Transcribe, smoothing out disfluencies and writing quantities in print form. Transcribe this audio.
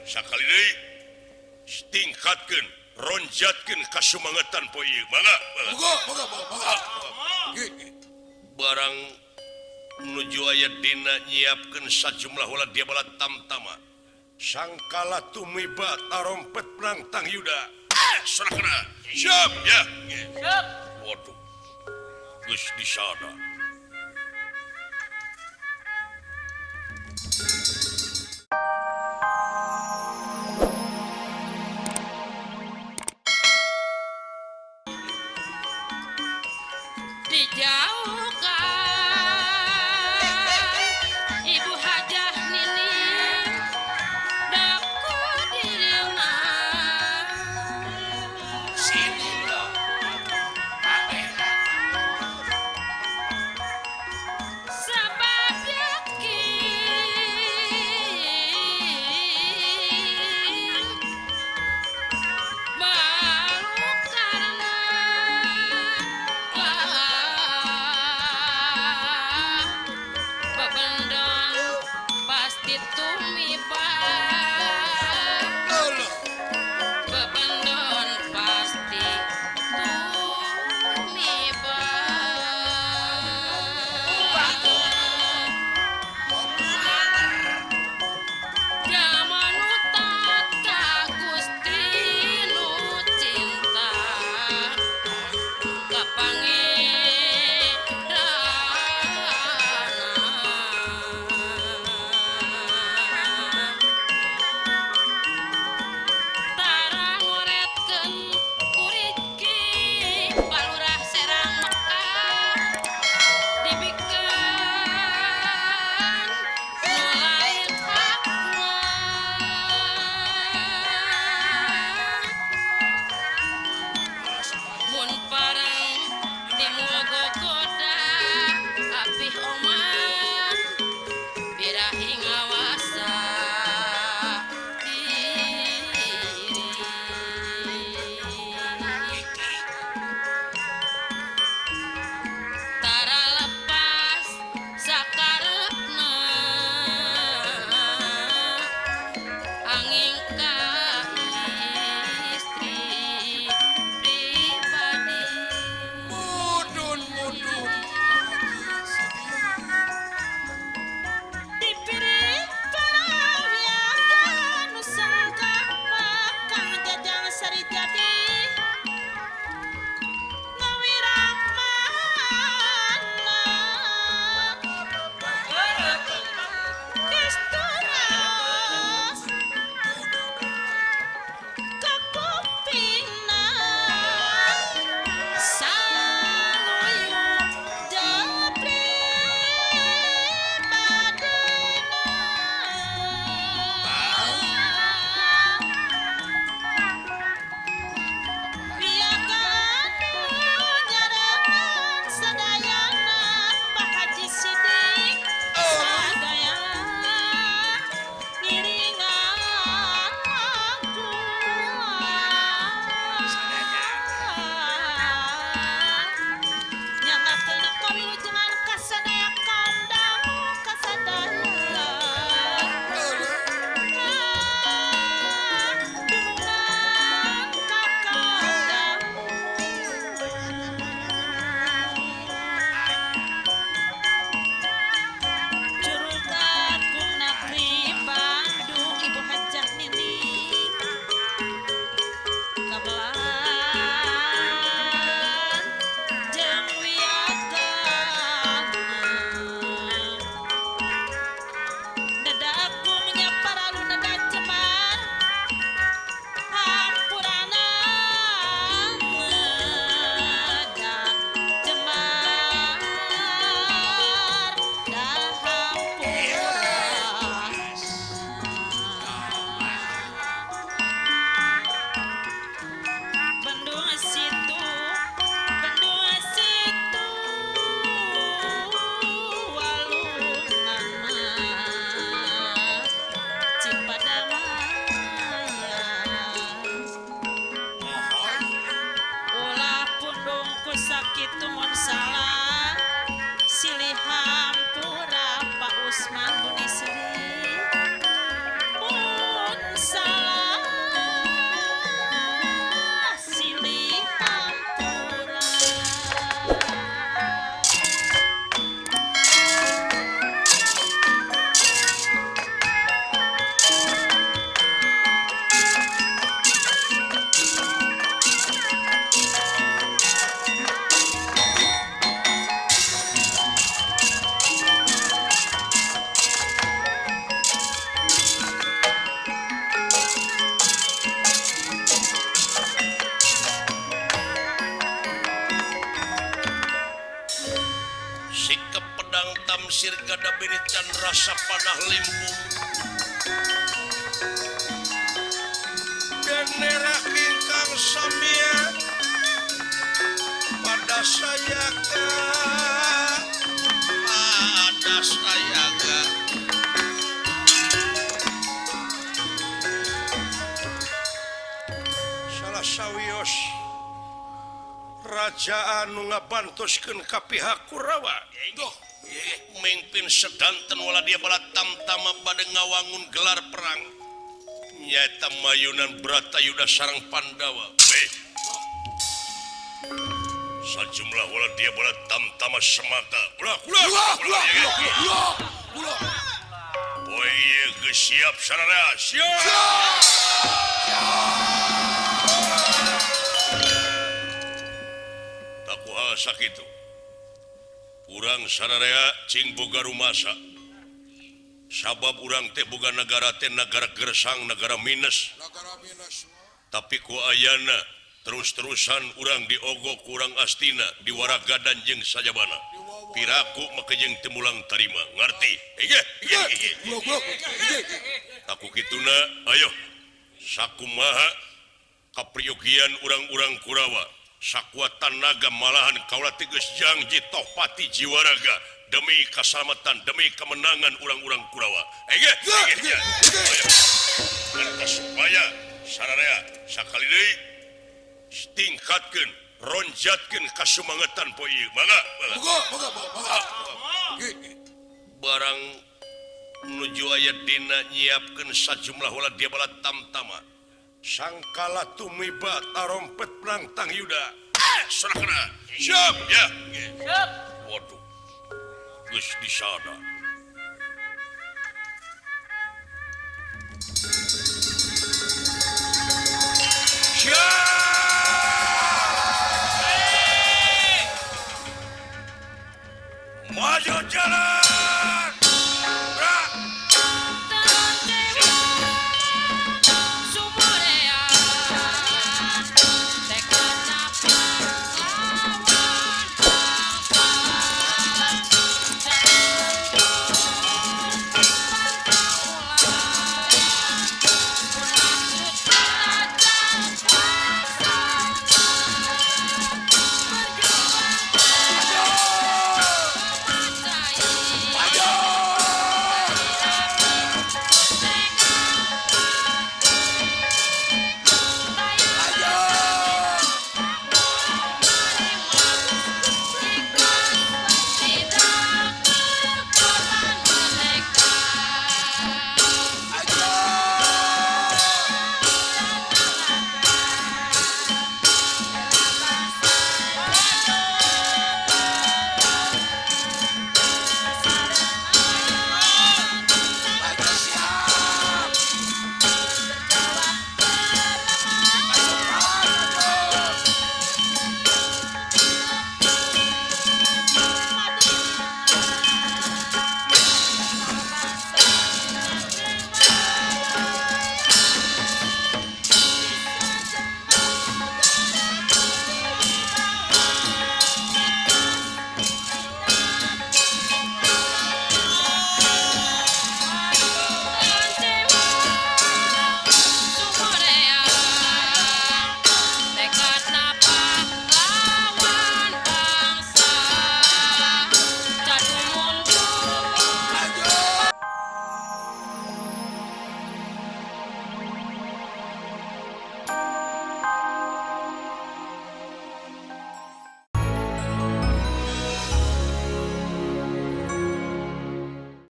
Sakali deui tingkatkeun, ronjatkeun kasumangetan poe ieu. Mangga. Moga, moga, moga. Barang menuju aya dina nyiapkeun sajumlah ulah dia bala tamtama. Sangkala tumiba tarompet penangtang yuda. Sorakna. Siap ya. Siap. Waduh. Geus disada. Dijauhkan Ibu Hajah Nining daku dirima. Sini loh. Tamsir gada bini Candra sapanah limbung Denera kingkang samia pada sayaga pada sayaga salah sawios raja anu ngabantoskeun ka pihak Kurawa mimpin sedanten wala dia bala tamtama bade ngawangun gelar perang nyaeta mayunan Bratayuda sareng Pandawa. Sajumlah wala dia bala tamtama semata ulah ulah ulah ulah ulah poe ieu geus siap sararea siap. Taku hal sakitu urang sararea cing boga rumasa sabab urang teh boga negara teh negara gersang negara minus tapi ku ayana terus-terusan urang diogo kurang astina diwaragadan jeung sajabana piraku make jeung teu mulang tarima ngarti taku kituna ayo sakumaha kapriogian urang-urang Kurawa sakuat tanaga malahan kaula teh geus janji tohpati jiwaraga demi keselamatan demi kemenangan urang-urang Kurawa. Supaya sararea sakali deui tingkatkeun ronjatkeun kasumangetan poe ieu mangga mangga barang nuju aya dina nyiapkeun sajumlah wala dia bala tamtama sangkala tumiba tarompet prangtang yuda sorakna siap ya siap. Waduh geus disada.